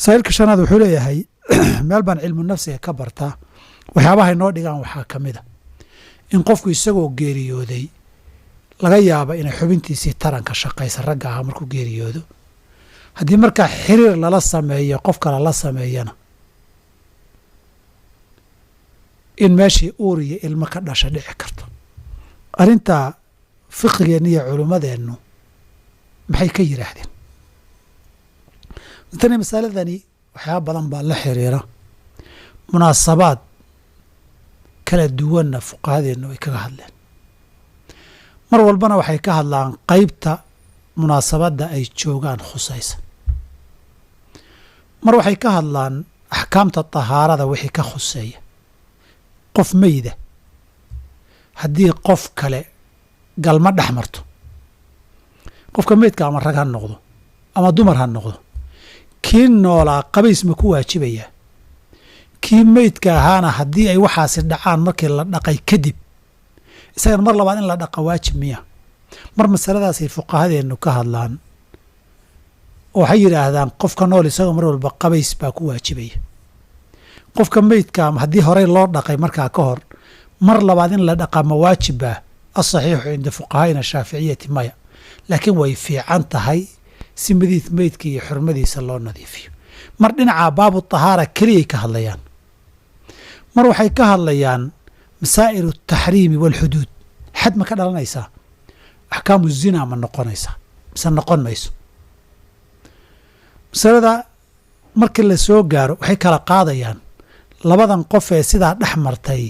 Saa'ilka shanaad wuxuu leeyahay, meel baan cilmu nafsiga ka bartaa, waxyaabahay noo dhigaan waxaa ka mid a in qofku isagoo geeriyooday laga yaaba inay xubintiisii taranka shaqaysa ragga ahaa markuu geeriyoodo, haddii markaa xiriir lala sameeyo qof kale la sameeyana in meeshii uur iyo ilmo ka dhasha dhici karto. Arrintaa fiqigeenna iyo culimmadeennu maxay ka yidhaahdeen? Tani masaladani waxyaaba badan baa la xiriira, munaasabaad kala duwanna fuqahadeennu ay kaga hadleen. Mar walbana waxay ka hadlaan qeybta munaasabadda ay joogaan khusaysa. Mar waxay ka hadlaan axkaamta tahaarada wixii ka khuseeya. Qof meyda haddii qof kale galma dhex marto, qofka meydka ama rag ha noqdo ama dumar ha noqdo, kii noolaa qabays ma ku waajibayaa? Kii meydka ahaana haddii ay waxaasi dhacaan markii la dhaqay kadib, isagana mar labaad in la dhaqa waajib miya? Mar masaladaasay fuqahadeennu ka hadlaan oo waxay yidhaahdaan qofka nool isagoo mar walba qabays baa ku waajibaya. Qofka meydka haddii horey loo dhaqay markaa ka hor, mar labaad in la dhaqa ma waajib baa? Asaxiixu cinda fuqahaa'ina shaaficiyati maya, laakiin way fiican tahay si madiid meydka iyo xurmadiisa loo nadiifiyo. Mar dhinaca baabu tahaara keliyay ka hadlayaan. Mar waxay ka hadlayaan masaa'il ataxriimi waalxuduud. Xad ma ka dhalanaysaa? Axkaamu zina ma noqonaysaa mise noqon mayso? Masalada markii la soo gaaro waxay kala qaadayaan labadan qof ee sidaa dhex martay,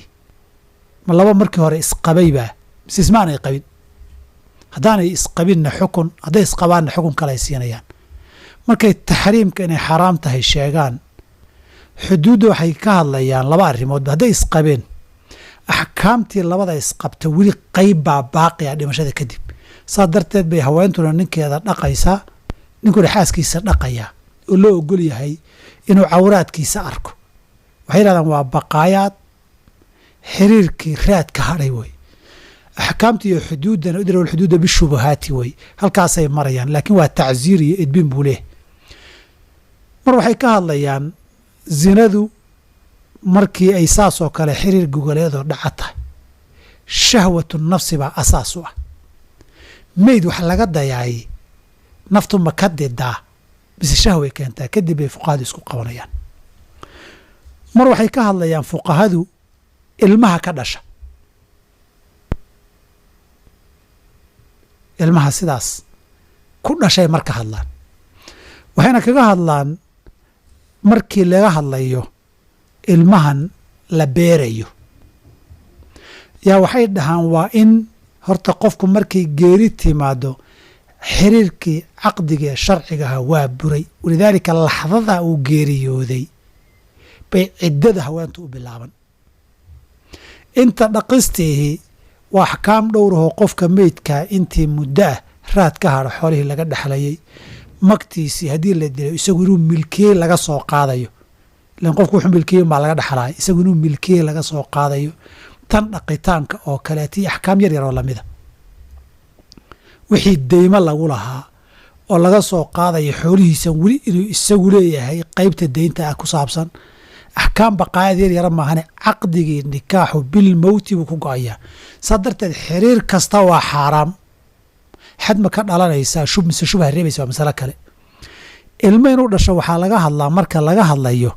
ma laba markii hore isqabaybaa mise ismaanay qabin? Haddaanay isqabinna xukun, hadday isqabaanna xukun kale ay siinayaan. Markay taxriimka inay xaaraam tahay sheegaan, xuduudda waxay ka hadlayaan laba arrimoodba. Hadday isqabeen, axkaamtii labada isqabta weli qayb baa baaqi ah dhimashada kadib. Saas darteed bay haweentuna ninkeeda dhaqaysaa, ninkuna xaaskiisa dhaqayaa, oo loo ogol yahay inuu cawraadkiisa arko. Waxay yidhahdaan waa baqaayaad xiriirkii raadka hadhay wey. Axkaamta iyo xuduuddana udra alxuduuda bishubuhaati wey, halkaasay marayaan, laakiin waa tacsiir iyo edbin buu leehay. Mar waxay ka hadlayaan zinadu markii ay saas oo kale xiriir gogoleedoo dhaca tahay, shahwatu nafsi baa asaas u ah. Meyd wax laga dayaay naftu ma ka didaa mise shahway keentaa? Kadib bay fuqahadu isku qabanayaan. Mar waxay ka hadlayaan fuqahadu ilmaha ka dhasha, ilmaha sidaas ku dhashay mar ka hadlaan. Waxayna kaga hadlaan markii laga hadlayo ilmahan la beerayo, yaa waxay dhahaan waa in horta qofku markay geeri timaado xiriirkii caqdiga ee sharcigaha waa buray. Walidaalika laxdada uu geeriyooday bay ciddada haweentu u bilaaban. Inta dhaqistiihi waa axkaam dhowrahoo qofka meydkaa intii muddo ah raad ka hadho, xoolihii laga dhexlayay, magtiisii haddii la dilo isagu inuu milkiyey laga soo qaadayo, ilan qofku wuxuu milkiyey baa laga dhexlaaya, isagu inuu milkiyey laga soo qaadayo, tan dhaqitaanka oo kaleeto iyo axkaam yar yar oo lamida. Wixii deymo lagu lahaa oo laga soo qaadayo xoolihiisan weli inuu isagu leeyahay qeybta deynta ah ku saabsan, axkaam baqaayad yar yara maahane caqdigii nikaaxu bilmowti buu ku go-ayaa. Saa darteed xiriir kasta waa xaaraam. Xad ma ka dhalanaysaa shub mise shubha reebaysa waa masalo kale. Ilmo inuu dhasho waxaa laga hadlaa marka laga hadlayo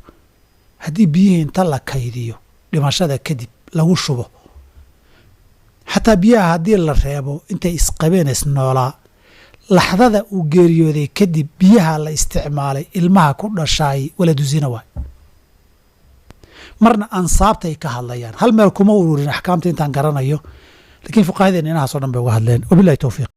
haddii biyihii inta la kaydiyo dhimashada kadib lagu shubo, xataa biyaha haddii la reebo intay isqabeen isnoolaa, laxdada uu geeriyooday kadib biyaha la isticmaalay ilmaha ku dhashaay waladu zina waay. Marna ansaabtay ka hadlayaan. Hal meel kuma ururin axkaamta intaan garanayo, lakiin fuqahadeena inahaas o dhan bay uga hadleen. Wabillahi towfiiq.